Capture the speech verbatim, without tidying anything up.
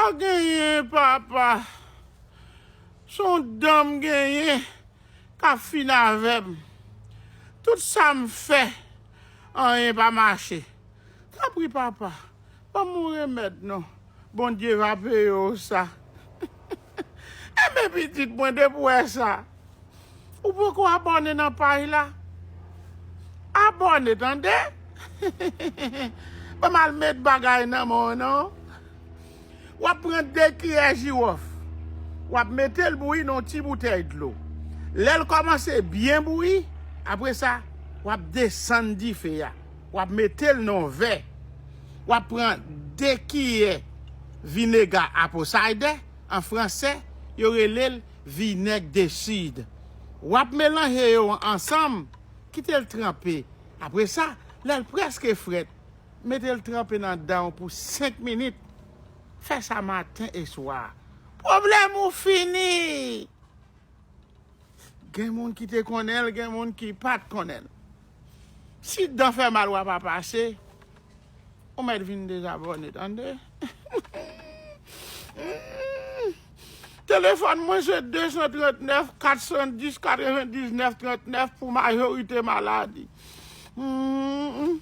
Sa genyen, papa? Se yon dan m genyen k ap fin avè m. Tout sa m fè, anyen pa mache. Tanpri, papa, ban m yon remèd non. Bondye va peye w sa. Enben, pitit mwen, depi w wè sa, ou poko abòne nan paj la? Abòne, tande? Ban m al met bagay nan men w non. W ap pran de kiyè jiwòf. W ap mete l bouyi nan yon ti boutèy dlo. Lè l kòmanse byen bouyi, apre sa, w ap desann dife a. W ap mete l nan yon vè. W ap pran de kiyè vinega aposayde, an franse, yo rele l vinèg de sid. W ap melanje yo ansanm, kite l tranpe. Apre sa, lè l prèske frèt, mete l tranpe nan dan w pou senk minit. Fè sa maten e swa. Pwoblèm ou fini! Gen moun ki te konnen l, gen moun ki pa t konnen l. Si dan fè mal w ap pase, ou mèt vin dezabòne, tande? Telefòn mwen se de san trant nèf, kat san dis, katrevendiznèf, trant nèf pou majorite maladi. Hmm,